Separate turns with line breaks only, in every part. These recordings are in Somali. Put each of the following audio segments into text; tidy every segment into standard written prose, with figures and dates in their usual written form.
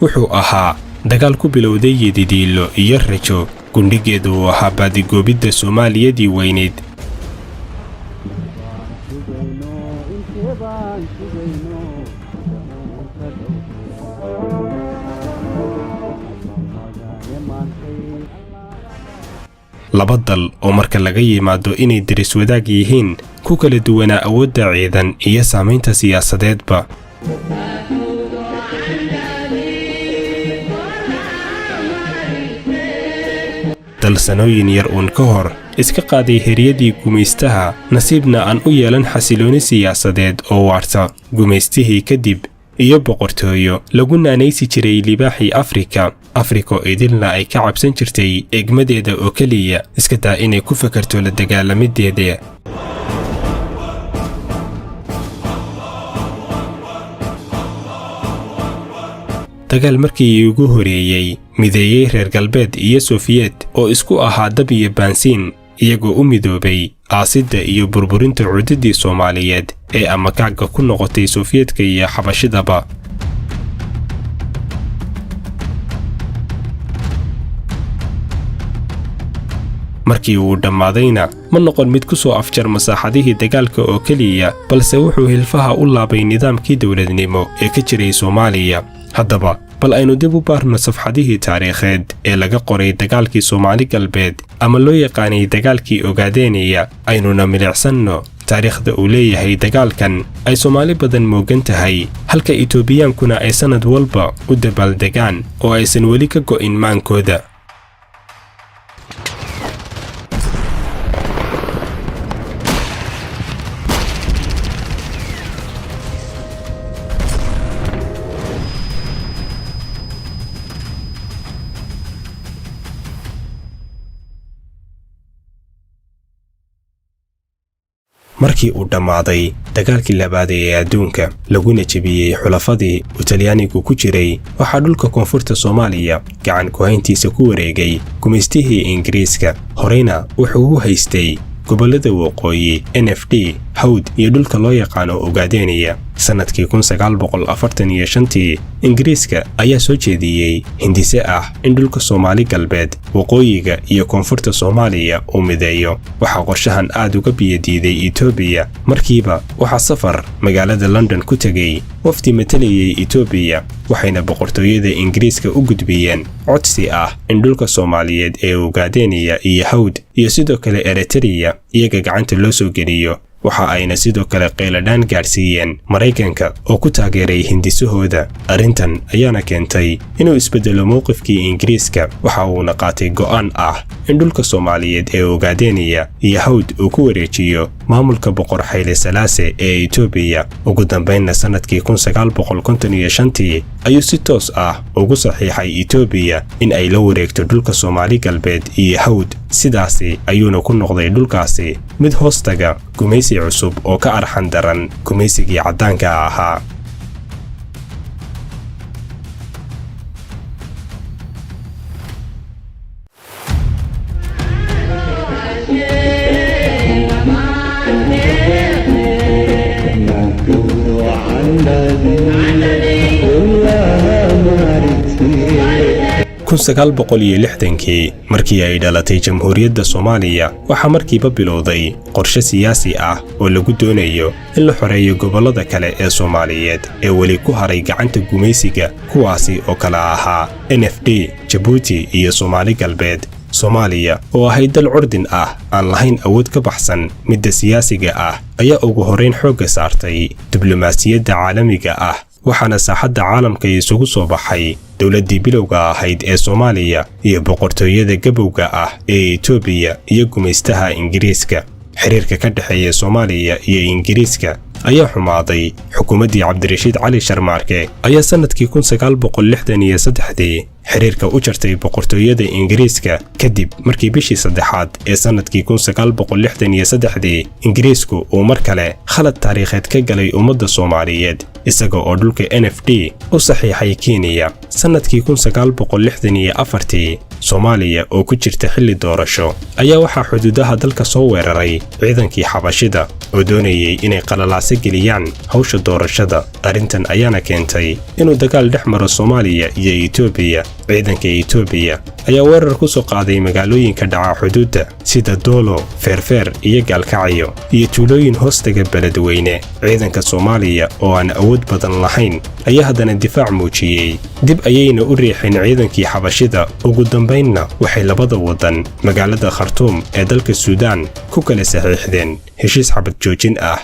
Wuxuu ahaa dagaal ku bilowday yididiilo iyo rajo gundhigeedu uu ahaa baadigoobidda Soomaaliyadii weyneyd. Laba dal oo marka laga yimaado inay deris wadaag yihiin ku kala duwanaa awoodda ciidan iyo saamaynta siyaasadeedba. Dal sanooyin yar uun ka hor iska qaaday heryadii gumaystaha, nasiibna aan u yeelan xasilooni siyaasadeed oo waarta gumaystihii kadib, iyo boqortooyo lagu naanaysi jiray libaaxii Afrika, Afrika oo idilna ay ka cabsan jirtay eegmadeeda oo keliya, iska daa inay ku fakarto la dagaalamideeda. Dagaal markii ugu horeeyey mideeyey reer galbeed iyo Sofiyeet oo isku ahaa dab iyo baansiin, iyagoo u midoobay aasidda iyo burburinta cududii Soomaaliyeed ee amakaagga ku noqotay Sofiyeetka iyo Xabashidaba. Markii uu dhammaadayna ma noqon mid ku soo afjar masaaxadihii dagaalka oo keliya, balse wuxuu hilfaha u laabay nidaamkii dowladnimo ee ka jiray Soomaaliya. Haddaba bal aynu dib u baarno safxadihii taariikheed ee laga qoray dagaalkii Soomaali Galbeed ama loo yaqaanay dagaalkii Ogaadeenaya, aynuna milicsanno taariikhda uu leeyahay dagaalkan ay Soomaali badan moogan tahay, halka Itoobiyankuna ay sannad walba u dabaaldegaan oo aysan weli ka go'in maankooda. Markii uu dhammaaday dagaalkii labaad ee adduunka, laguna jebiyey xulafadii uu Talyaanigu ku jiray, waxaa dhulka koonfurta Soomaaliya gacan ku-hayntiisa ku wareegay gumaystihii Ingiriiska. Horeyna wuxuu u haystay gobollada waqooyi, NFD, Hawd iyo dhulka loo yaqaano Ogaadeniya. Sannadkii 1945-tii Ingiriiska ayaa soo jeediyey hindise ah in dhulka Soomaali Galbeed, waqooyiga iyo koonfurta Soomaaliya uu mideeyo. Waxaa qorshahan aad uga biyadiiday Etoobiya. Markiiba waxaa safar magaalada London ku tegey wafdi matalayay Etoobiya, waxayna boqortooyada Ingiriiska u gudbiyeen codsi ah in dhulka Soomaaliyeed ee Ogaadeniya iyo Hawd iyo sidoo kale Eritreya iyaga gacanta loo soo geliyo. Waxa ayna sidoo kale qayladhaan gaadhsiiyeen Maraykanka oo ku taageeray hindisahooda. Arrintan ayaana keentay inuu isbeddelo mowqifkii Ingiriiska, waxa uuna qaatay go'aan ah in dhulka Soomaaliyeed ee Ogaadeniya iyo Hawd uu ku wareejiyo maamulka Boqor Xayle Salaase ee Etoobiya. Ugu dambaynna sannadkii 1955-tii ayuu si toos ah ugu saxiixay Etoobiya in ay la wareegto dhulka Soomaali Galbeed iyo Hawd. Sidaasi ayuuna ku noqday dhulkaasi mid hoostaga gumaysi cusub oo ka arxan daran gumaysigii caddaanka ahaa. 1960-kii markii ay dhalatay Jamhuuriyadda Soomaaliya, waxaa markiiba bilowday qorshe siyaasi ah oo lagu doonayo in la xoreeyo gobollada kale ee Soomaaliyeed ee weli ku haray gacanta gumaysiga, kuwaasi oo kala ahaa NFD, Jabuuti iyo Soomaali Galbeed. Soomaaliya oo ahayd dal curdin ah, aan lahayn awood ka baxsan midda siyaasiga ah, ayaa ugu horrayn xoogga saartay diblomaasiyadda caalamiga ah, waxaana saaxadda caalamka isugu soo baxay dowladdii bilowga ahayd ee Soomaaliya iyo boqortooyada gabowga ah ee Etoobiya iyo gumaystaha Ingiriiska. Xiriirka ka dhexeeya Soomaaliya iyo Ingiriiska ayaa xumaaday. Xukuumaddii Cabdirashiid Cali Sharmaarke ayaa sannadkii 1963-dii xiriirka u jartay boqortooyada Ingiriiska, kadib markii bishii saddexaad ee sannadkii 1963-dii Ingiriisku uu mar kale khalad taariikheed ka galay ummadda Soomaaliyeed, isaga oo dhulka NFD u saxiixay Kenya. Sannadkii 1964-tii Soomaaliya oo ku jirta xilli doorasho ayaa waxaa xuduudaha dalka soo weeraray ciidankii Xabashida oo doonayay inay qalalaase geliyaan hawsha doorashada. Arrintan ayaana keentay inuu dagaal dhex maro Soomaaliya iyo Itoobiya. Ciidanka Itoobiya ayaa weerar ku soo qaaday magaalooyinka dhaca xuduudda sida Doolo, Feerfeer iyo Gaalkacyo iyo tuulooyin hoostaga Beledweyne. Ciidanka Soomaaliya oo aan awood badan lahayn ayaa haddana difaac muujiyey, dib ayayna u riixeen ciidankii Xabashida. Ugu dambaynna waxay labada waddan magaalada Khartuum ee dalka Suudaan ku kala saxiixdeen heshiis xabad joojin ah.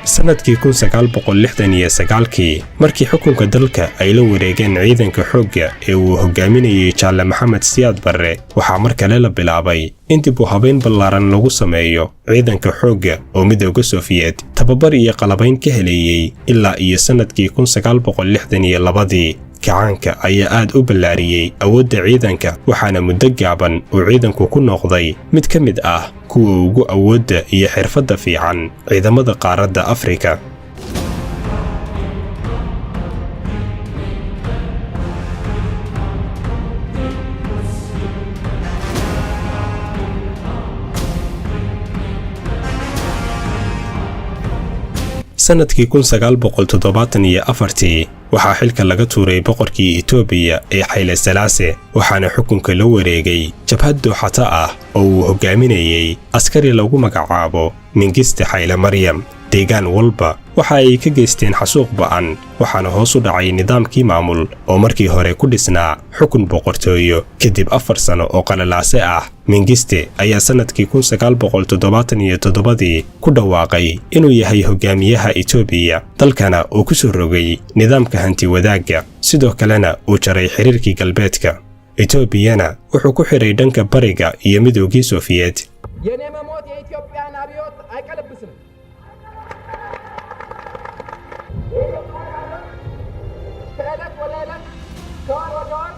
Sanadkii 1969-kii, markii xukunka dalka ay la wareegeen ciidanka xoogga ee uu hogaaminayay Jaalle Maxamed Siyaad Barre, waxaa mar kale la bilaabay in dib u habayn ballaaran lagu sameeyo ciidanka xoogga oo Midowga Sofiyeet tababar iyo qalabayn ka helayey ilaa iyo sannadkii 1962-dii. Kacaanka ayaa aad u ballaariyey awoodda ciidanka, waxaana muddo gaaban uu ciidanku ku noqday mid ka mid ah kuwa ugu awoodda iyo xirfadda fiican ciidamada qaaradda Afrika. Sanadkii 1974-tii waxaa xilka laga tuuray boqorkii Itoobiya ee Xayle Salaase, waxaana xukunka la wareegay jabhad dooxata ah oo uu hogaaminayey askari lagu magacaabo Mingiste Xayle Maryam. Deegaan walba waxa ay ka geysteen xasuuq ba'an, waxaana hoos u dhacay nidaamkii maamul oo markii hore ku dhisnaa xukun boqortooyo. Kadib 4 sano oo qalalaase ah, Mingiste ayaa sannadkii 1977-dii ku dhawaaqay inuu yahay hogaamiyaha Itoobiya, dalkana uu ku soo rogay nidaamka hanti wadaagga, sidoo kalena uu jaray xiriirkii galbeedka. Itoobiyana wuxuu ku xidhay dhanka bariga iyo Midoogii Sofiyeet.
የኔ መሞት የኢትዮጵያን አብዮት አይቀለብስም። ከዕለት ወደ ዕለት፣ ከወር ወደ ወር፣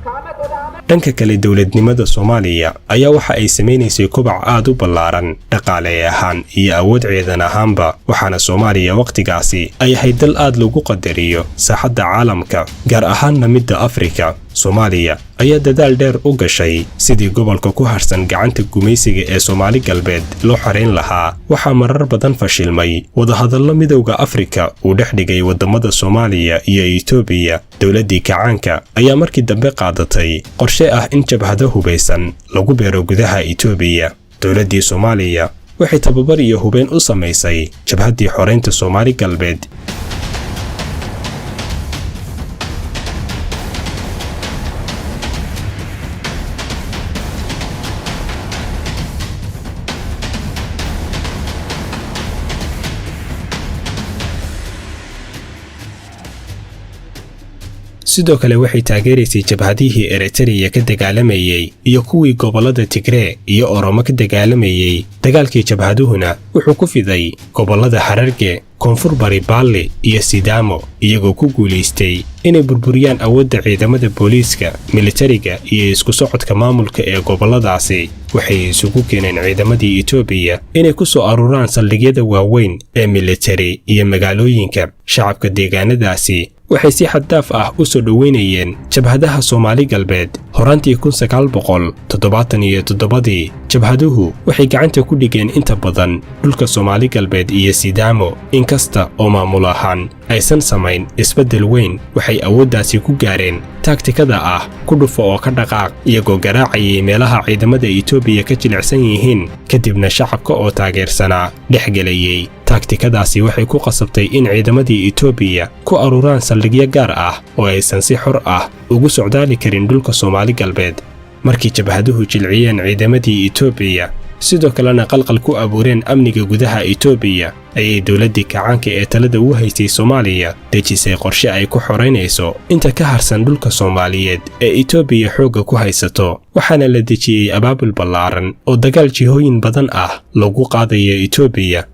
ከዓመት ወደ ዓመት
Dhanka kale, dowladnimada Soomaaliya ayaa waxa ay samaynaysay kobac aad u ballaaran dhaqaale ahaan iyo awood ciidan ahaanba, waxaana Soomaaliya wakhtigaasi ay ahayd dal aad lagu qadariyo saaxadda caalamka, gaar ahaanna midda Afrika. Soomaaliya ayaa dadaal dheer u gashay sidii gobolka ku harsan gacanta gumaysiga ee Soomaali Galbeed loo xorayn lahaa. Waxaa marar badan fashilmay wadahadallo Midowda Afrika uu dhex dhigay waddamada Soomaaliya iyo Itoobiya. Dowladdii kacaanka ayaa markii dambe qaadatay qorshe ah in jabhado hubaysan lagu beero gudaha Itoobiya. Dowladdii Soomaaliya waxay tababar iyo hubeyn u samaysay jabhaddii xoraynta Soomaali Galbeed. Sidoo kale waxay taageeraysay jabhadihii Eritreya ka dagaalamayey iyo kuwii gobollada Tigree iyo Oromo ka dagaalamayey. Dagaalkii jabhaduhuna wuxuu ku fiday gobollada Hararge, Koonfur Bari, Baalli iyo Sidaamo, iyagoo ku guulaystay inay burburiyaan awoodda ciidamada booliiska, militariga iyo isku socodka maamulka ee gobolladaasi. Waxay isugu keeneen ciidamadii Itoobiya inay ku soo aruuraan saldhigyada waaweyn ee militari iyo magaalooyinka. Shacabka deegaanadaasi waxay si xad dhaaf ah u soo dhoweynayeen jabhadaha Soomaali Galbeed. Horaantii 1977-dii jabhaduhu waxay gacanta ku dhigeen inta badan dhulka Soomaali Galbeed iyo Sidaamo. Inkasta oo maamul ahaan aysan samayn isbeddel weyn, waxay awooddaasi ku gaareen taagtikada ah ku dhufo oo ka dhaqaaq, iyagoo garaacayay meelaha ciidamada Itoobiya ka jilicsan yihiin, kadibna shacabka oo taageersanaa dhex gelayey. Taagtikadaasi waxay ku qasabtay in ciidamadii Itoobiya ku aruuraan saldhigyo gaar ah oo aysan si xor ah ugu socdaali karin dhulka Soomaali Galbeed. Markii jabhaduhu jilciyeen ciidamadii Itoobiya, sidoo kalena qalqal ku abuureen amniga gudaha Itoobiya, ayay dowladdii kacaanka ee talada u haystay Soomaaliya dejisay qorshe ay ku xoraynayso inta ka harsan dhulka Soomaaliyeed ee Itoobiya xoogga ku haysato, waxaana la dejiyey abaabul ballaaran oo dagaal jihooyin badan ah lagu qaadayo Itoobiya.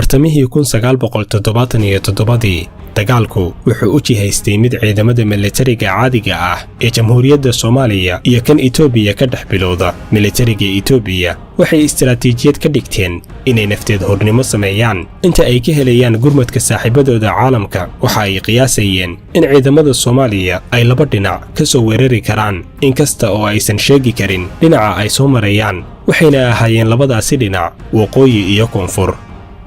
Bartamihii 1977-dii, dagaalku wuxuu u jihaystay mid ciidamada militariga caadiga ah ee Jamhuuriyadda Soomaaliya iyo kan Itoobiya ka dhex bilowda. Militariga Itoobiya waxay istaraatiijiyad ka dhigteen inay nafteed hornimo sameeyaan inta ay ka helayaan gurmadka saaxiibadooda caalamka. Waxa ay qiyaasayeen in ciidamada Soomaaliya ay laba dhinac ka soo weerari karaan, inkasta oo aysan sheegi karin dhinaca ay soo marayaan, waxayna ahaayeen labadaasi dhinac waqooyi iyo koonfur.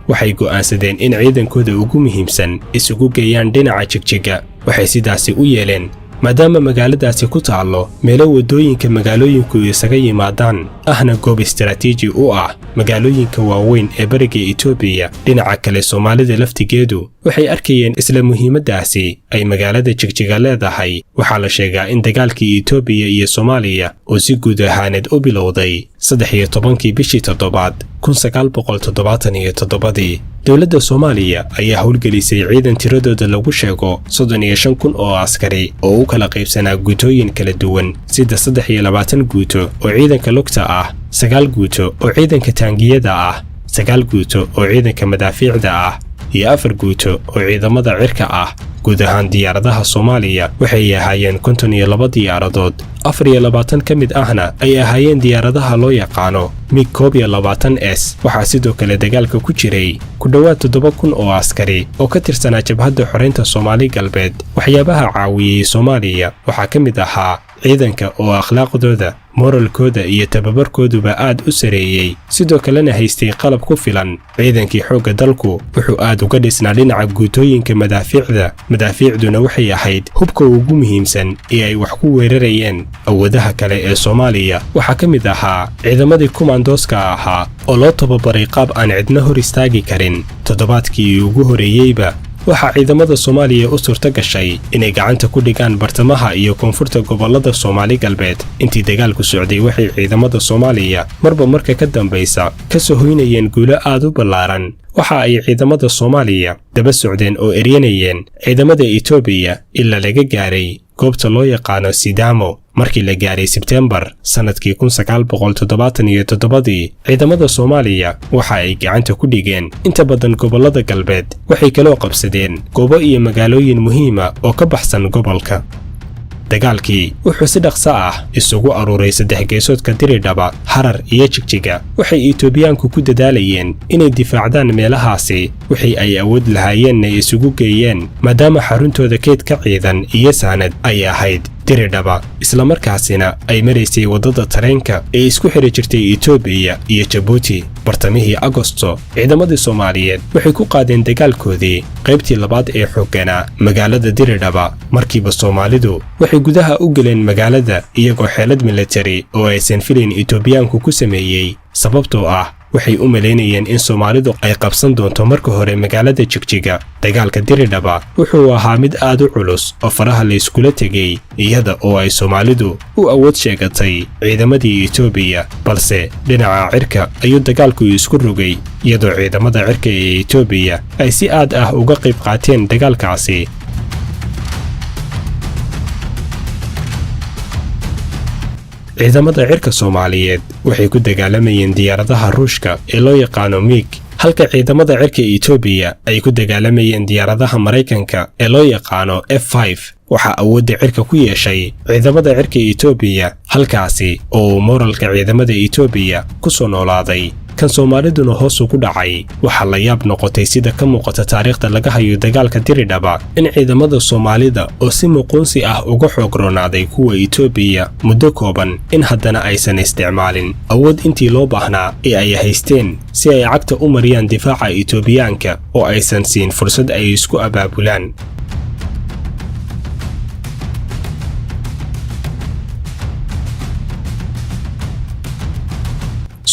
Waxay go'aansadeen in ciidankooda ugu muhiimsan isugu geeyaan dhinaca Jigjiga. Waxay sidaasi u yeeleen maadaama magaaladaasi ku taallo meelo waddooyinka magaalooyinku isaga yimaadaan, ahna goob istaraatiiji u ah magaalooyinka waaweyn ee bariga Itoobiya. Dhinaca kale, Soomaalida laftigeedu waxay arkayeen isla muhiimaddaasi ay magaalada Jigjiga leedahay. Waxaa la sheegaa in dagaalkii Itoobiya iyo Soomaaliya oo si guud ahaaneed u bilowday 13-kii bishii toddobaad 1977-dii, dowladda Soomaaliya ayaa howlgelisay ciidan tiradooda lagu sheego 35,000 oo askari oo u kala qaybsanaa guutooyin kala duwan, sida 23 guuto oo ciidanka lugta ah, 9 guuto oo ciidanka taangiyada ah, 9 guuto oo ciidanka madaafiicda ah iyo 4 guuto oo ciidamada cirka ah. Guud ahaan diyaaradaha Soomaaliya waxay ahaayeen 52 diyaaradood, 24 ka mid ahna ay ahaayeen diyaaradaha loo yaqaano MiG 21 S. Waxaa sidoo kale dagaalka ku jiray ku dhowaad 7000 oo askari oo ka tirsanaa Jabhadda Xoraynta Soomaali Galbeed. Waxyaabaha caawiyey Soomaaliya waxaa ka mid ahaa ciidanka oo akhlaaqdooda, moralkooda iyo tababarkooduba aad u sareeyey, sidoo kalena haystay qalab ku filan. Ciidankii xoogga dalku wuxuu aad uga dhisnaa dhinaca guutooyinka madaafiicda. Madaafiicduna waxay ahayd hubka ugu muhiimsan ee ay wax ku weerarayeen. Awoodaha kale ee Soomaaliya waxaa ka mid ahaa ciidamadii kumandooska ahaa oo loo tababaray qaab aan cidna hor istaagi karin. Toddobaadkii ugu horeeyeyba waxaa ciidamada Soomaaliya u suurto gashay inay gacanta ku dhigaan bartamaha iyo koonfurta gobollada Soomaali Galbeed. Intii dagaalku socday, waxay ciidamada Soomaaliya marba marka ka dambaysa ka soo hoynayeen guulo aad u ballaaran. Waxa ay ciidamada Soomaaliya daba socdeen oo eryanayeen ciidamada Itoobiya ilaa laga gaaray goobta loo yaqaano Sidamo. Markii la gaaray Sebtembar sannadkii 1977-dii, ciidamada Soomaaliya waxa ay gacanta ku dhigeen inta badan gobollada galbeed. Waxay kaloo qabsadeen goobo iyo magaalooyin muhiima oo ka baxsan gobolka. Dagaalkii wuxuu si dhaqso ah isugu aruuray saddex geesoodka Diridhaba, Harar iyo Jigjiga. Waxay Itoobiyaanku ku dadaalayeen inay difaacdaan meelahaasi, wixii ay awood lahaayeenna isugu geeyeen, maadaama xaruntooda keydka ciidan iyo saanad ay ahayd Diridhaba, islamarkaasina ay maraysay waddada tareenka ee isku xidhi jirtay Itoobiya iyo Jabuuti. Bartamihii Agosto, ciidamadii Soomaaliyeed waxay ku qaadeen dagaalkoodii qaybtii labaad ee xoogganaa magaalada Diridhaba. Markiiba Soomaalidu waxay gudaha u geleen magaalada, iyagoo xeelad militari oo aysan filayn Itoobiyaanku ku sameeyey, sababtoo ah waxay u malaynayeen in Soomaalidu ay qabsan doonto marka hore magaalada Jigjiga. Dagaalka Diridhaba wuxuu ahaa mid aad u culus oo faraha la iskula tegey, iyada oo ay Soomaalidu u awood sheegatay ciidamadii Itoobiya, balse dhinaca cirka ayuu dagaalku isku rogay, iyadoo ciidamada cirka ee Itoobiya ay si aad ah uga qayb qaateen dagaalkaasi. Ciidamada cirka Soomaaliyeed waxay ku dagaalamayeen diyaaradaha Ruushka ee loo yaqaano MiG, halka ciidamada cirka Itoobiya ay ku dagaalamayeen diyaaradaha Maraykanka ee loo yaqaano F. Waxaa awoodda cirka ku yeeshay ciidamada cirka Itoobiya halkaasi oo uu moralka ciidamada Itoobiya ku soo noolaaday, kan Soomaaliduna hoos ugu dhacay. Waxaa la yaab noqotay, sida ka muuqata taariikhda laga hayo dagaalka Diridhaba, in ciidamada Soomaalida oo si muquunsi ah uga xoog roonaaday kuwa Itoobiya muddo kooban, in haddana aysan isticmaalin awood intii loo baahnaa ee ay haysteen si ay cagta u mariyaan difaaca Itoobiyaanka oo aysan siin fursad ay isku abaabulaan.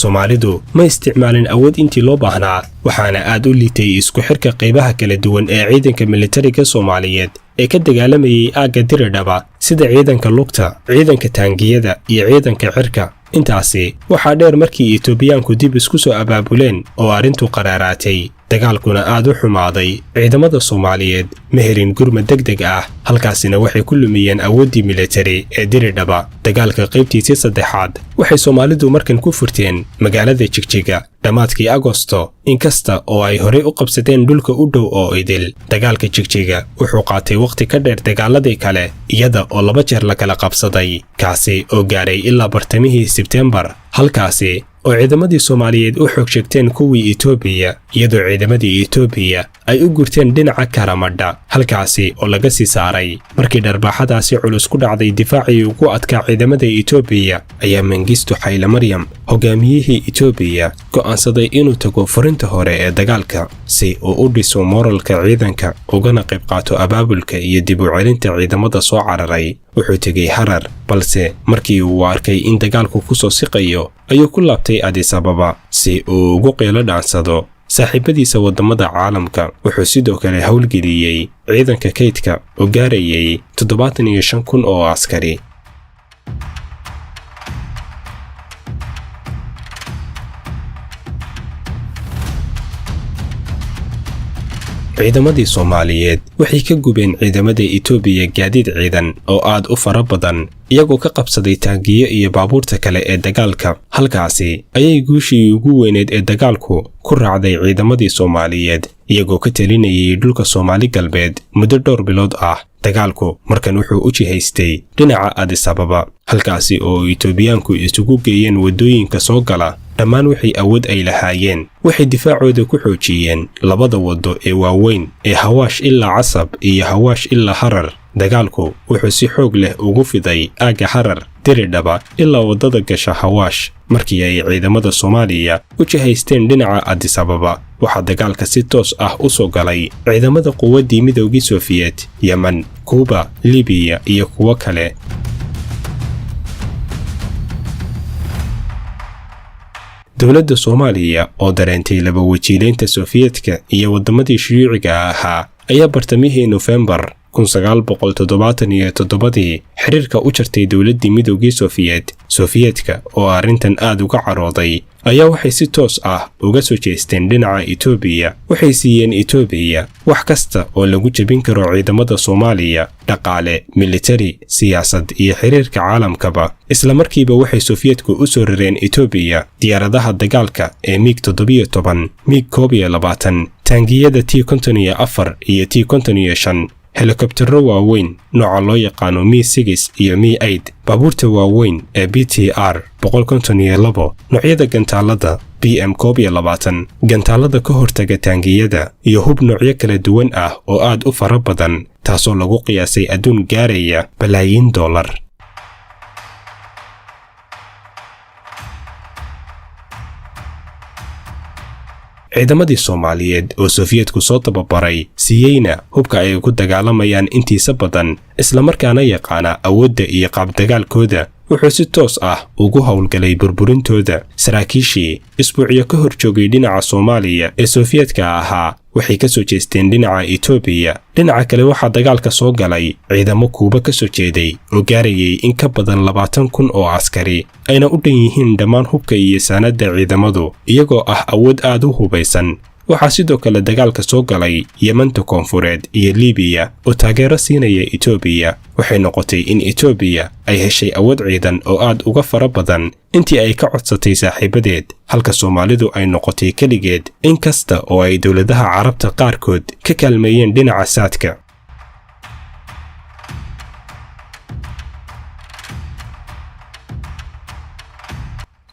Soomaalidu ma isticmaalin awood intii loo baahnaa, waxaana aad u liitay isku xirka qaybaha kala duwan ee ciidanka militariga Soomaaliyeed ee ka dagaalamayay aagga Diridhaba, sida ciidanka lugta, ciidanka taangiyada iyo ciidanka cirka. Intaasi waxaa dheer, markii Itoobiyaanku dib isku soo abaabuleen oo arrintu qaraaraatay, Dagaalkuna aad u xumaaday. Ciidamada Soomaaliyeed ma helin gurmad degdeg ah, halkaasina waxay ku lumiyeen awooddii militari ee Diridhaba. Dagaalka qaybtiisii saddexaad waxay Soomaalidu markan ku furteen magaalada Jigjiga dhammaadkii Agosto, inkasta oo ay horey u qabsadeen dhulka u dhow oo idil. Dagaalka Jigjiga wuxuu qaatay wakhti ka dheer dagaaladii kale, iyada oo laba jeer la kala qabsaday, kaasi oo gaaray ilaa bartamihii Sebtembar, halkaasi oo ciidamadii Soomaaliyeed u xoog sheegteen kuwii Itoobiya, iyadoo ciidamadii Itoobiya ay u gurteen dhinaca Karamadha, halkaasi oo laga sii saaray. Markii dharbaaxadaasi culus ku dhacday difaacii ugu adkaa ciidamada Itoobiya, ayaa Mengistu Xaylemaryam, hogaamiyihii Itoobiya, go'aansaday inuu tago furinta hore ee dagaalka si uu u dhiso mooralka ciidanka ugana qayb qaato abaabulka iyo dib u celinta ciidamada soo cararay. Wuxuu tegey Harar, balse markii uu arkay in dagaalku ku soo siqayo ayuu ku laabtay Addis Ababa si uu ugu qiilo dhaansado saaxiibadiisa waddamada caalamka. Wuxuu sidoo kale howlgeliyey ciidanka kaydka oo gaarayay 75,000 oo askari. Ciidamadii Soomaaliyeed waxay ka gubeen ciidamada Itoobiya gaadiid ciidan oo aad u fara badan, iyagoo ka qabsaday taangiyo iyo baabuurta kale ee dagaalka. Halkaasi ayay guushii ugu weyneed ee dagaalku ku raacday ciidamadii Soomaaliyeed, iyagoo ka talinayay dhulka Soomaali Galbeed muddo dhowr bilood ah. Dagaalku markan wuxuu u jihaystay dhinaca Addis Ababa, halkaasi oo Itoobiyaanku isugu geeyeen waddooyinka soo gala dhammaan wixii awood ay lahaayeen. Waxay difaacooda ku xoojiyeen labada waddo ee waaweyn ee Hawaash ilaa Casab iyo Hawaash ilaa Harar. Dagaalku wuxuu si xoog leh ugu fiday aagga Harar, Diridhaba ilaa waddada gasha Hawaash. Markii ay ciidamada Soomaaliya u jihaysteen dhinaca Addis Ababa, waxaa dagaalka si toos ah u soo galay ciidamada quwaddii Midoogii Sofiyeet, Yemen, Kuuba, Libiya iyo kuwo kale. Dowladda Soomaaliya oo dareentay laba wajiilaynta Sofiyeetka iyo waddamadii shuyuuciga ahaa ayaa bartamihii Nofembar 1977dii xiriirka u jartay dowladdii Midoogii Sofiyeet. Sofiyeetka oo arrintan aad uga carooday ayaa waxay si toos ah uga soo jeesteen dhinaca Itoobiya. Waxay siiyeen Itoobiya wax kasta oo lagu jebin karo ciidamada Soomaaliya: dhaqaale, militari, siyaasad iyo xiriirka caalamkaba. Isla markiiba waxay Sofiyeetku u soo rareen Itoobiya diyaaradaha dagaalka ee MiG 17, MiG 21, taangiyada T 54 iyo T 55, helikobtero waaweyn nooca loo yaqaano Mi 6 iyo Mi 8, baabuurta waaweyn ee BTR 152, noocyada gantaalada BM 21, gantaalada ka hortaga taangiyada iyo hub noocyo kala duwan ah oo aad u fara badan, taasoo lagu qiyaasay adduun gaaraya balaayiin dollar. Ciidamadii Soomaaliyeed oo Sofiyeetku soo tababaray, siiyeyna hubka ay ku dagaalamayaan intiisa badan, islamarkaana yaqaana awoodda iyo qaabdagaalkooda, wuxuu si toos ah ugu howlgalay burburintooda. Saraakiishii isbuucyo ka hor joogay dhinaca Soomaaliya ee Sofiyeetka ahaa waxay ka soo jeesteen dhinaca Itoobiya. Dhinaca kale waxaa dagaalka soo galay ciidamo Kuuba ka soo jeeday oo gaarayay in ka badan 20,000 oo askari, ayna u dhan yihiin dhammaan hubka iyo saanadda ciidamadu, iyagoo ah awood aad u hubaysan. Waxaa sidoo kale dagaalka soo galay Yemanta Koonfureed iyo Libiya oo taageero siinaya Itoobiya. Waxay noqotay in Itoobiya ay heshay awood ciidan oo aad uga fara badan intii ay ka codsatay saaxiibadeed, halka Soomaalidu ay noqotay keligeed, in kasta oo ay dowladaha Carabta qaarkood ka kaalmeeyeen dhinaca saadka.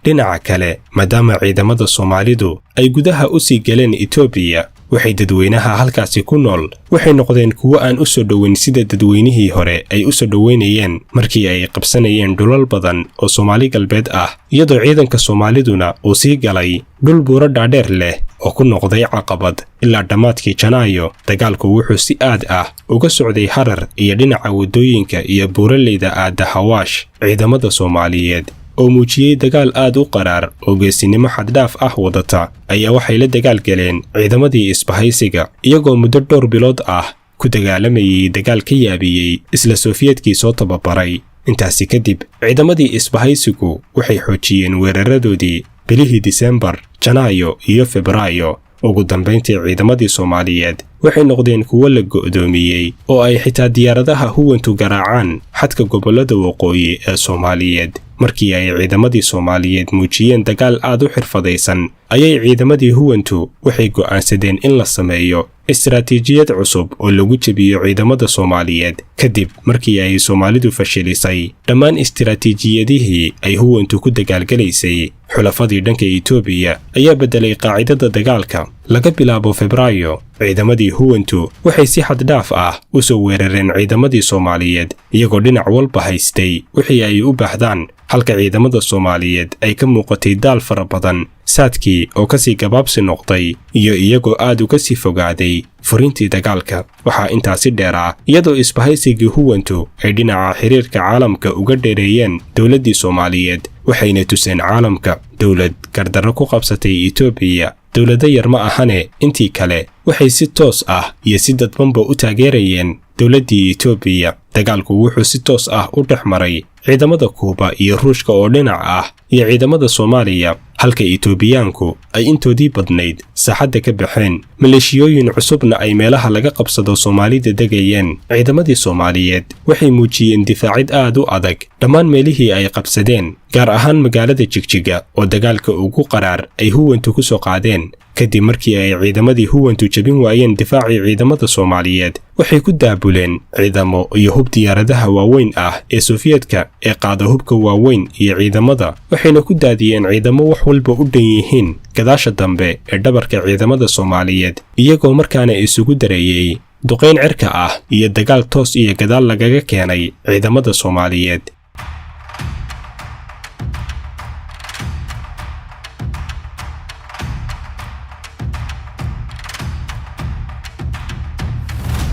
Dhinaca kale, maadaama ciidamada Soomaalidu ay gudaha u sii galeen Itoobiya, waxay dadweynaha halkaasi ku nool waxay noqdeen kuwo aan u soo dhoweyn sida dadweynihii hore ay u soo dhoweynayeen markii ay qabsanayeen dhulal badan oo Soomaali Galbeed ah, iyadoo ciidanka Soomaaliduna uu sii galay dhul buuro dhaadheer leh oo ku noqday caqabad. Ilaa dhammaadkii Janaayo dagaalku wuxuu si aad ah uga socday Harar iyo dhinaca waddooyinka iyo buuraleyda aadda Hawaash. Ciidamada Soomaaliyeed oo muujiyey dagaal aad u qaraar oo geesinimo xaddhaaf ah wadata ayaa waxay la dagaal galeen ciidamadii isbahaysiga, iyagoo muddo dhowr bilood ah ku dagaalamayay dagaal ka yaabiyey isla Sofiyeetkii soo tababaray. Intaasi kadib ciidamadii isbahaysigu waxay xoojiyeen weeraradoodii bilihii Disembar, Janaayo iyo Febraayo. Ugu dambayntii, ciidamadii Soomaaliyeed waxay noqdeen kuwo la go'doomiyey oo ay xitaa diyaaradaha huwantu garaacaan xadka gobollada waqooyi ee Soomaaliyeed. Markii ay ciidamadii Soomaaliyeed muujiyeen dagaal aad u xirfadaysan, ayay ciidamadii huwantu waxay go'aansadeen in la sameeyo istaraatiijiyad cusub oo lagu jebiyo ciidamada Soomaaliyeed. Kadib markii ay Soomaalidu fashilisay dhammaan istaraatiijiyadihii ay huwantu ku dagaalgelaysay, xulafadii dhanka Itoobiya ayaa beddelay qaacidada dagaalka. Laga bilaabo Febraayo, ciidamadii huwantu waxay si xaddhaaf ah u soo weerareen ciidamadii Soomaaliyeed, iyagoo dhinac walba haystay wixii ay u baahdaan, halka ciidamada Soomaaliyeed ay ka muuqatay daal fara badan, saadkii oo kasii gabaabsi noqday iyo iyagoo aad uga sii fogaaday furintii dagaalka. Waxaa intaasi dheeraa iyadoo isbahaysigii huwantu ay dhinaca xiriirka caalamka uga dheereeyeen dowladdii Soomaaliyeed, waxayna tuseen caalamka dowlad gardarro ku qabsatay Itoobiya. Dowlado yar ma ahane, intii kale waxay si toos ah iyo si dadbanba u taageerayeen dowladdii Itoobiya. Dagaalku wuxuu si toos ah u dhex maray ciidamada Kuuba iyo Ruushka oo dhinac ah iyo ciidamada Soomaaliya, halka Itoobiyaanku ay intoodii badnayd saaxadda ka baxeen, maleeshiyooyin cusubna ay meelaha laga qabsado Soomaalida degayeen. Ciidamadii Soomaaliyeed waxay muujiyeen difaacid aad u adag dhammaan meelihii ay qabsadeen, gaar ahaan magaalada Jigjiga oo dagaalka ugu qaraar ay huwantu ku soo qaadeen. Kadib markii ay ciidamadii huwantu jebin waayeen difaacii ciidamada Soomaaliyeed, waxay ku daabuleen ciidamo iyo hub diyaaradaha waaweyn ah ee Sofiyeedka ee qaada hubka waaweyn iyo ciidamada, waxayna ku daadiyeen ciidamo wax walba u dhan yihiin gadaasha dambe ee dhabarka ciidamada Soomaaliyeed, iyagoo markaana isugu dareeyey duqayn cirka ah iyo dagaal toos iyo gadaal lagaga keenay ciidamada Soomaaliyeed.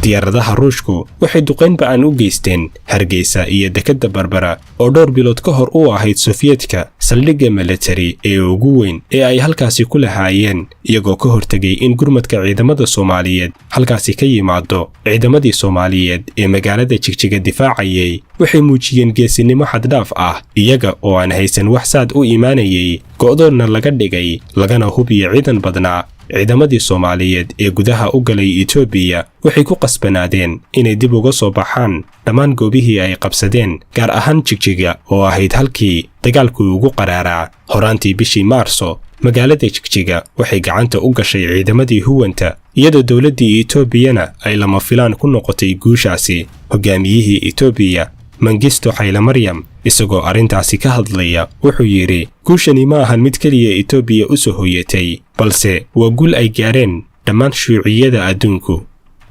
Diyaaradaha Ruushku waxay duqayn ba'an u geysteen Hargeysa iyo dekedda Barbara oo dhowr bilood ka hor u ahayd Sofiyeedka saldhigga militari ee ugu weyn ee ay halkaasi ku lahaayeen, iyagoo ka hortegay in gurmadka ciidamada Soomaaliyeed halkaasi ka yimaado. Ciidamadii Soomaaliyeed ee magaalada Jigjiga difaacayay waxay muujiyeen geesinimo xaddhaaf ah, iyaga oo aan haysan wax saad u imaanayay, go'doonna laga dhigay, lagana hubiyo ciidan badnaa. Ciidamadii Soomaaliyeed ee gudaha u galay Itoobiya waxay ku qasbanaadeen inay dib uga soo baxaan dhammaan goobihii ay qabsadeen, gaar ahaan Jigjiga oo ahayd halkii dagaalku ugu qaraaraa. Horaantii bishii Maarso, magaalada Jigjiga waxay gacanta u gashay ciidamadii huwanta, iyadoo dowladdii Itoobiyana ay lama filaan ku noqotay guushaasi. Hogaamiyihii Itoobiya Mangisto Xaylemaryam isagoo arrintaasi ka hadlaya wuxuu yidhi: "Guushani ma ahan mid keliya Itoobiya u soo hoyatay, balse waa guul ay gaareen dhammaan shuuciyada adduunku."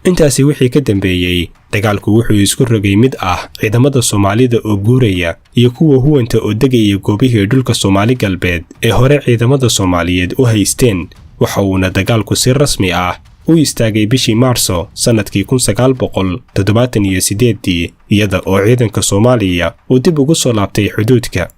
Intaasi wixii ka dambeeyey, dagaalku wuxuu isku rogay mid ah ciidamada Soomaalida oo guuraya iyo kuwa huwanta oo degaya goobihii dhulka Soomaali Galbeed ee hore ciidamada Soomaaliyeed u haysteen. Waxa uuna dagaalku si rasmi ah u istaagay bishii Maarso sannadkii 1978-dii, iyada oo ciidanka Soomaaliya uu dib ugu soo laabtay xuduudka.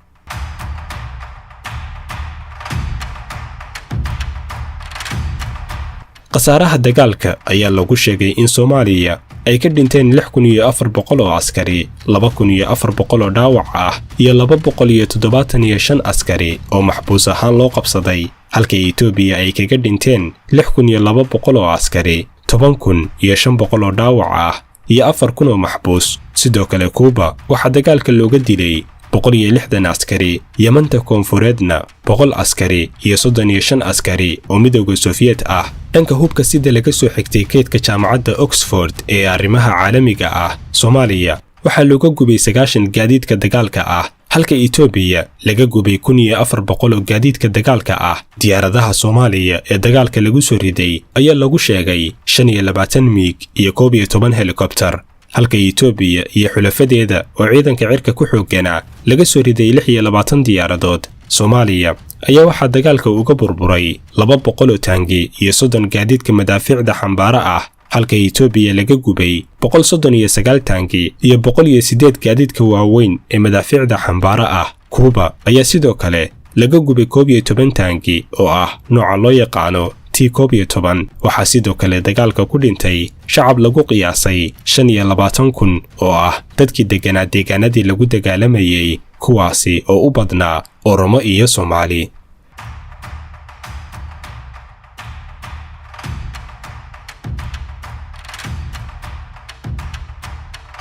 Khasaaraha dagaalka ayaa lagu sheegay in Soomaaliya ay ka dhinteen 6400 oo askari, 2400 oo dhaawac ah iyo 275 askari oo maxbuus ahaan loo qabsaday, halka Itoobiya ay kaga dhinteen 6200 oo askari, 10,500 oo dhaawac ah iyo 4000 oo maxbuus. Sidoo kale, Kuuba waxaa dagaalka looga dilay 160 askari, Yamanta Koonfureedna 100 askari iyo 35 askari oo Midowda Sofiyeet ah. Dhanka hubka, sida laga soo xigtay keydka Jaamacadda Oxford ee arrimaha caalamiga ah, Soomaaliya waxaa looga gubay 90 gaadiidka dagaalka ah, halka Itoobiya laga gubay 1400 oo gaadiidka dagaalka ah. Diyaaradaha Soomaaliya ee dagaalka lagu soo riday ayaa lagu sheegay 25 miig iyo 11 helikobtar, halka Itoobiya iyo xulafadeeda oo ciidanka cirka ku xoogganaa laga soo riday 26 diyaaradood. Soomaaliya ayaa waxaa dagaalka uga burburay 200 oo taangi iyo 30 gaadiidka madaafiicda xambaaro ah, halka Itoobiya laga gubay 139 taangi iyo 108 gaadiidka waaweyn ee madaafiicda xambaaro ah. Kuuba ayaa sidoo kale laga gubay 11 taangi oo ah nooca loo yaqaano T 11. Waxaa sidoo kale dagaalka ku dhintay shacab lagu qiyaasay 25,000 oo ah dadkii degganaa deegaanadii lagu dagaalamayay, kuwaasi oo u badnaa Oromo iyo Soomaali.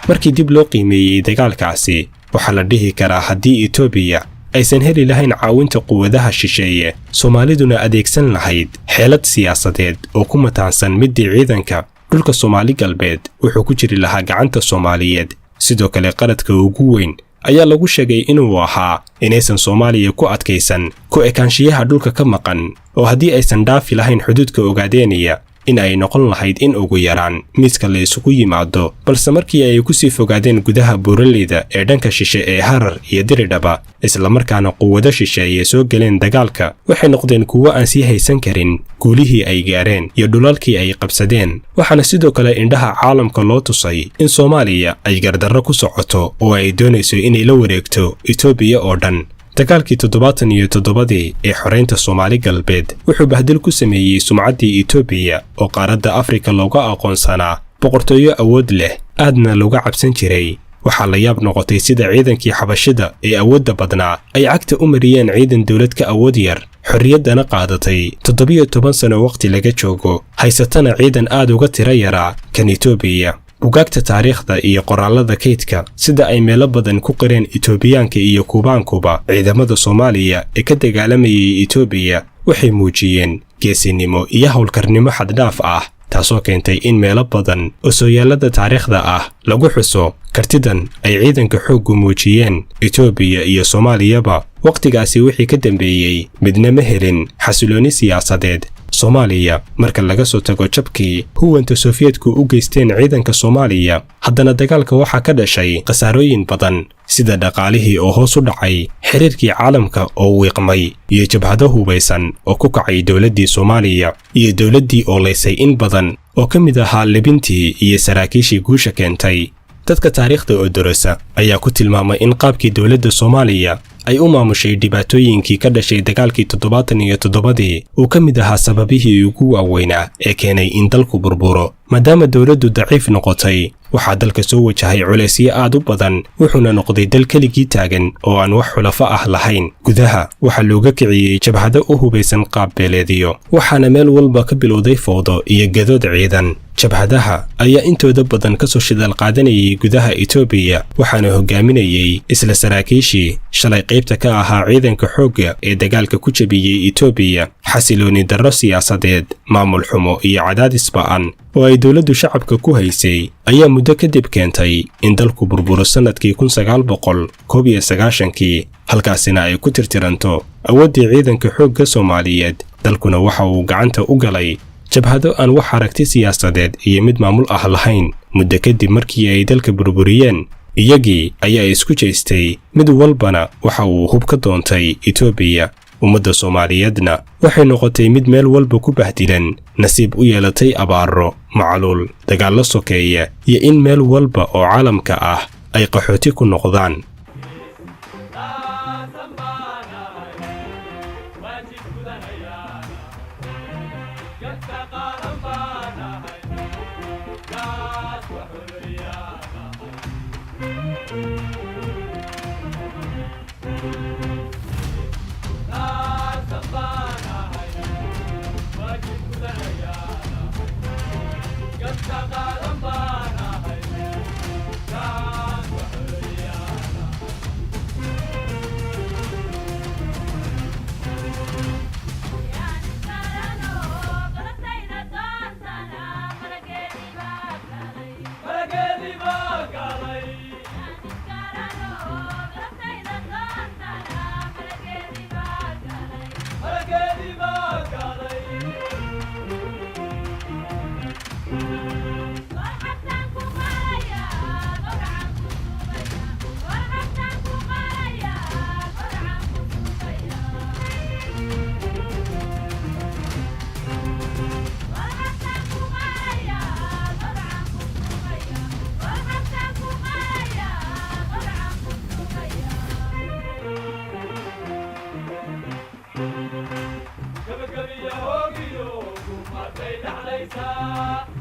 Markii dib loo qiimeeyey dagaalkaasi, waxaa la dhihi karaa haddii Itoobiya aysan heli lahayn caawinta quwadaha shisheeye, Soomaaliduna adeegsan lahayd xeelad siyaasadeed oo ku mataansan middii ciidanka, dhulka Soomaali Galbeed wuxuu ku jiri lahaa gacanta Soomaaliyeed. Sidoo kale, qaladka ugu weyn ayaa lagu sheegay inuu ahaa inaysan Soomaaliya ku adkaysan ku ekaanshiyaha dhulka ka maqan, oo haddii aysan dhaafi lahayn xuduudka Ogaadeniya in ay noqon lahayd in ugu yaraan miiska la isugu yimaado. Balse markii ay ku sii fogaadeen gudaha buuraleyda ee dhanka shishe ee Harar iyo Diridhaba, islamarkaana quwado shisheeye soo geleen dagaalka, waxay noqdeen kuwo aan sii haysan karin guulihii ay gaareen iyo dhulalkii ay qabsadeen. Waxaana sidoo kale indhaha caalamka loo tusay in Soomaaliya ay gardarro ku socoto oo ay doonayso inay la wareegto Itoobiya oo dhan. Dagaalkii 77-dii ee xoraynta Soomaali Galbeed wuxuu bahdil ku sameeyey sumcaddii Itoobiya oo qaaradda Afrika looga aqoonsanaa boqortooyo awood leh, aadna looga cabsan jiray. Waxaa la yaab noqotay sida ciidankii Xabashida ee awoodda badnaa ay cagta u mariyeen ciidan dowlad ka awood yar, xorriyaddana qaadatay 17 sano waqti laga joogo, haysatana ciidan aad uga tiro yaraa kan Itoobiya. Bugaagta taariikhda iyo qoraallada kaydka, sida ay meelo badan ku qireen Itoobiyaanka iyo Kubaankuba, ciidamada Soomaaliya ee ka dagaalamayay Itoobiya waxay muujiyeen geesinimo iyo howlkarnimo xaddhaaf ah, taasoo keentay in meelo badan oo sooyaallada taariikhda ah lagu xuso kartidan ay ciidanka xooggu muujiyeen. Itoobiya iyo Soomaaliyaba wakhtigaasi wixii ka dambeeyey midna ma helin xasiloonni siyaasadeed. Soomaaliya, marka laga soo tago jabkii huwanta Sofiyeetku u geysteen ciidanka Soomaaliya, haddana dagaalka waxaa ka dhashay khasaarooyin badan, sida dhaqaalihii oo hoos u dhacay, xiriirkii caalamka oo wiiqmay, iyo jabhado hubaysan oo ku kacay dowladdii Soomaaliya, iyo dowladdii oo laysay in badan oo ka mid ahaa libintii iyo saraakiishii guusha keentay. Dadka taariikhda oo dorosa ayaa ku tilmaamay in qaabkii dowladda Soomaaliya ay u maamushay dhibaatooyinkii ka dhashay dagaalkii 77-dii uu ka mid ahaa sababihii ugu waaweynaa ee keenay in dalku burburo. Maadaama dowladdu daciif noqotay, waxaa dalka soo wajahay culaysyo aad u badan, wuxuuna noqday dal keligii taagan oo aan wax xulafo ah lahayn. Gudaha waxaa looga kiciyey jabhado u hubaysan qaab beeleediyo, waxaana meel walba ka bilowday fowdo iyo gadood ciidan. Jabhadaha ayaa intooda badan ka soo shidaal qaadanayay gudaha Itoobiya, waxaana hogaaminayey isla saraakiishii shalay qaybta ka ahaa ciidanka xoogga ee dagaalka ku jebiyey Itoobiya. Xasilooni darro siyaasadeed, maamul xumo iyo cadaadis ba'an oo ay dowladdu shacabka ku haysay ayaa muddo kadib keentay in dalku burburo sannadkii 1991-kii, halkaasina ay ku tirtiranto awooddii ciidanka xoogga Soomaaliyeed. Dalkuna waxa uu gacanta u galay jabhado aan wax aragti siyaasadeed iyo mid maamul ah lahayn. Muddo kadib markii ay dalka burburiyeen, iyagii ayaa isku jeestay, mid walbana waxa uu hub ka doontay Itoobiya. Ummadda Soomaaliyeedna waxay noqotay mid meel walba ku bahdilan, nasiib u yeelatay abaaro, macaluul, dagaallo sokeeya iyo in meel walba oo caalamka ah ay qaxooti ku noqdaan.
Gabagabiya hoogiyo, kumatay dhaxlaysaa.